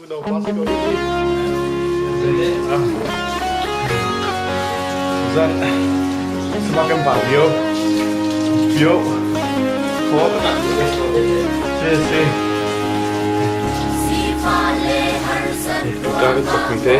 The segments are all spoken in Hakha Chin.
No pa si ko hi. Zan semakin ba bio bio ko si si Tuka kan cok mi te.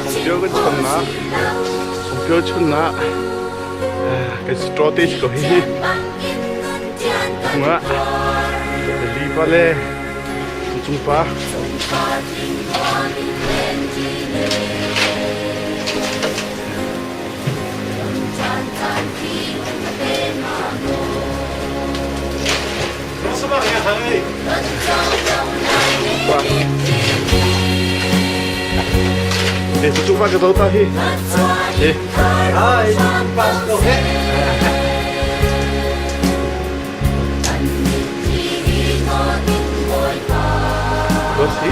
Songpio kan chonnak Songpio chunnak kan straw te si ko hi hi nga li pa le cung pa Eh, cu pa ka zo ta hi. Eh. Ai, pas ko he. Ko si.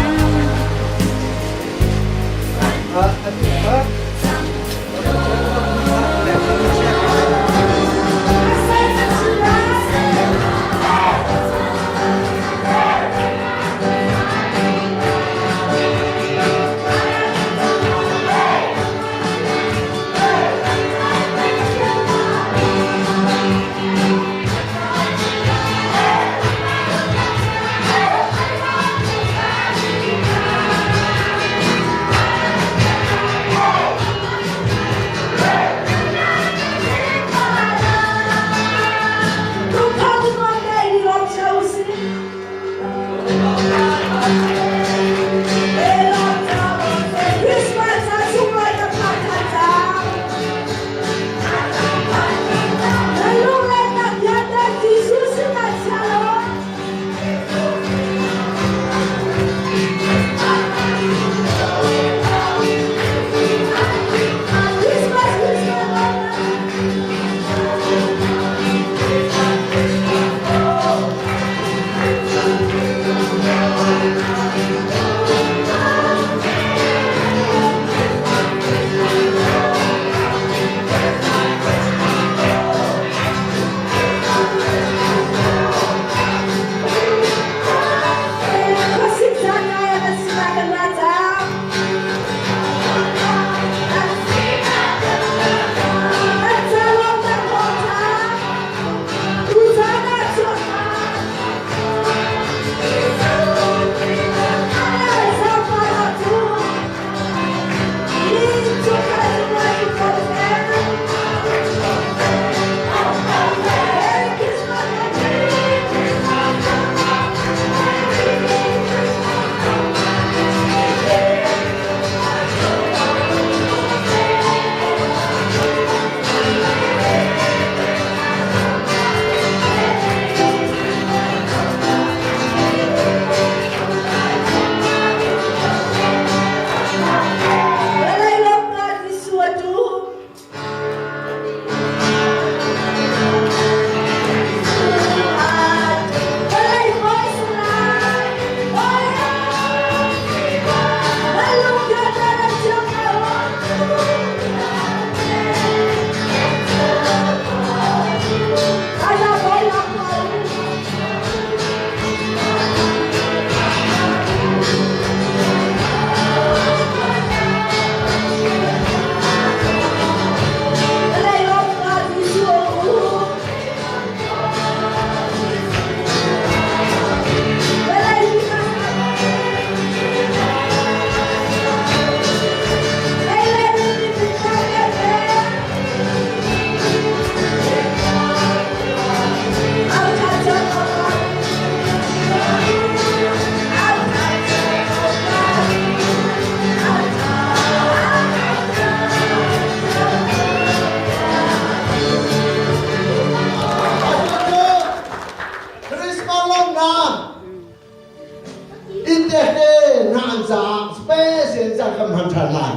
Itekte na an caah special ca kan hman ṭhan lai.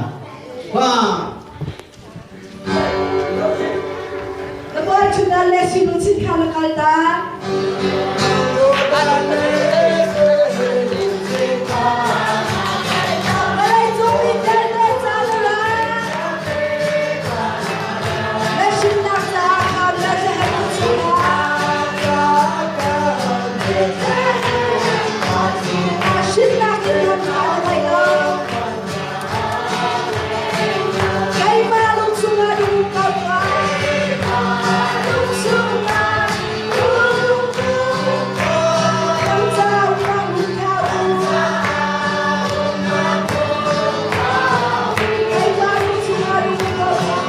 Fa. Na bawi ṭhutdan le suiluchin kha na kal ta. Vawleicung mi vialte ca na Na hrimnak caah kha Bethlehem chungah hrimnak in lam kha na ngei lo. Keimah lung chungah lung ko tuah. Lung chungah lung Lung cau lung cau. Keimah lung chungah lung ko tuah.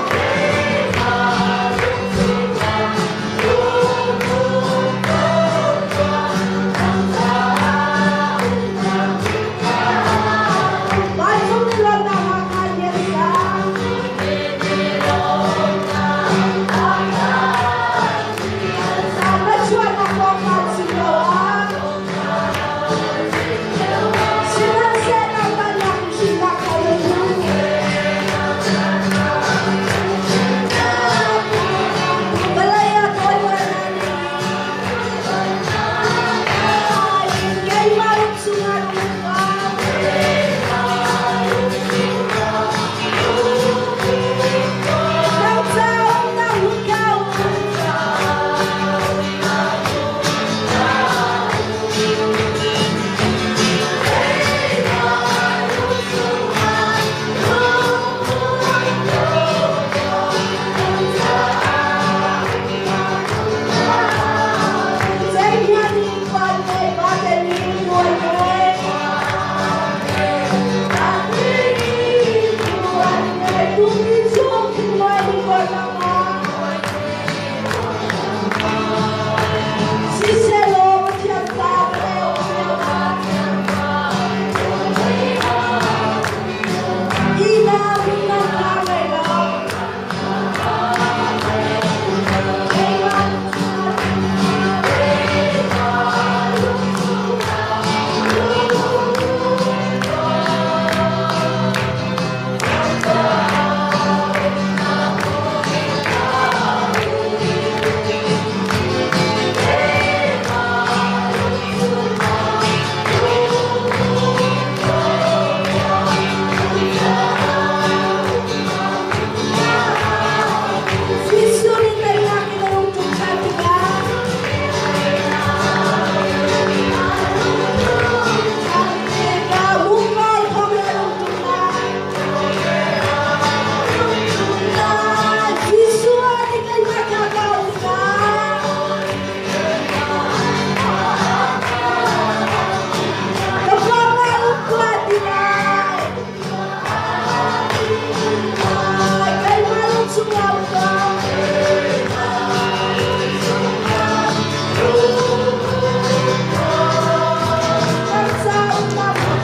Vancung ni lawmnak ah khan lian sang. Na chuahnak kong kha chim lo ah. Sihmanhseh nangmah nak hrimhnak kha na duh. Vawlei ah kawi na nih. Keimah lung chungah lung Jesuh nih teinak in a rung ṭum ṭhan tikah Mumbai thong in a rung ṭum lai. Jesuh nih keimah kha ka auh tikah ka pawngah um tuah ti lai. Keimah lung chungah um ko. Kan ca umnak hmun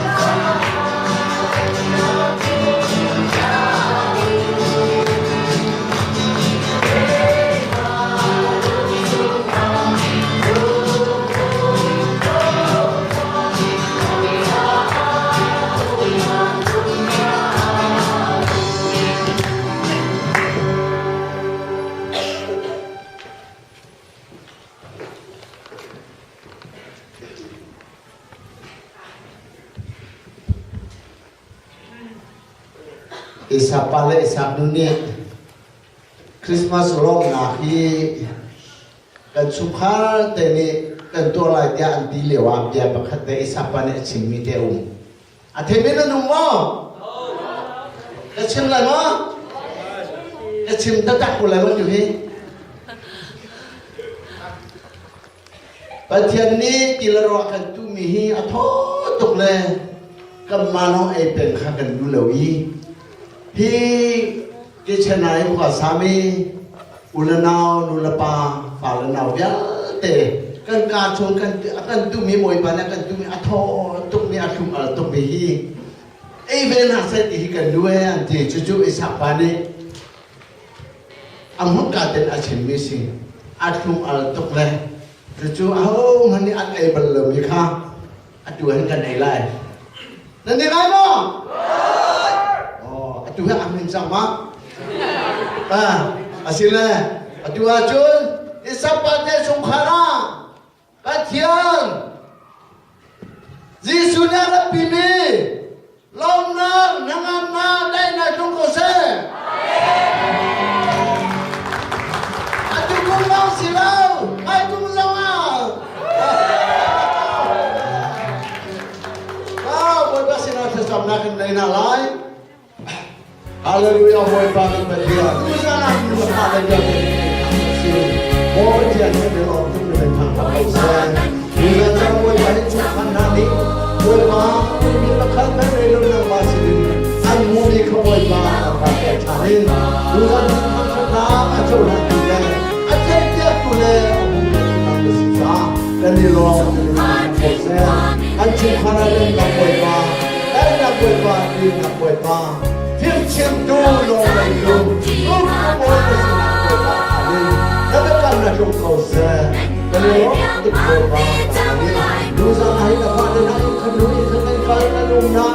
Isak pa le Isak nu nih Christmas lawmhnak hi Kan chungkhar te nih kan tuah lai tiah an ti lio ah bia pakhat te Isak pa nih a chimmi te a um. A theimi nan um maw? Ka chim lai maw? Ka chim taktak ko lai maw tu hi? Pathian nih ti le ruah kan tuhmi hi a thaw tuk le kan mah lawng ei peng kha kan duh lo i hi Kechenai khua sami u le nau nu le pa fa le nau vialte kan ka chung kan kan tuhmi Bawipa nih kan tuhmi a thaw tukmi a thlum al tukmi hi ei ve hna seh ti hi kan duh ee an ti. Cucu Isak pa nih a hmunka ten a chimmi si. A thlum al tuk le cucu ahohmanh nih an ei bal lomi kha. Atu hin kan ei lai. Nan ni ngai maw? Oh, atu hi a min cang ma? Ah, asile atu ahcun Isapa te chungkhar ah Pathian Jesuh nih a rak pimi lawmnak hnangamnak daihnak tlung ko seh. Atu kum lawng si lo, hmai kum zong ah. Ah, Bawipa sinah thlacamnak kan nei hna lai. Hallelujah Bawipa kan Pathian. Tuzan ah nu le pa le vialte si. Maw Pathian kan i lawm tuk ni thang ko seh. Tuzan cang Bawipa hin chungkhar hna nih Bawipa mi pakhat kan rei lo nang ma si din an mu mi kha Bawipa an ka pek ṭhan in tuzan thangṭhatnak a cohlan tu le a theihpiak tu le a hmu tu nang na si caah kan i lawm kan i thang ko seh. An chungkhar ah remnak Bawipa Daihnak Bawipa, dinnak Bawipa, fimchimtu nawlngeitu, uktu bawi na sinak Bawipa amin. Na biakam na tlung ko seh. Kan i lawm tuk Bawipa, amin. Nuzang hi na fa na in khan nu in khan kan kal na lung na.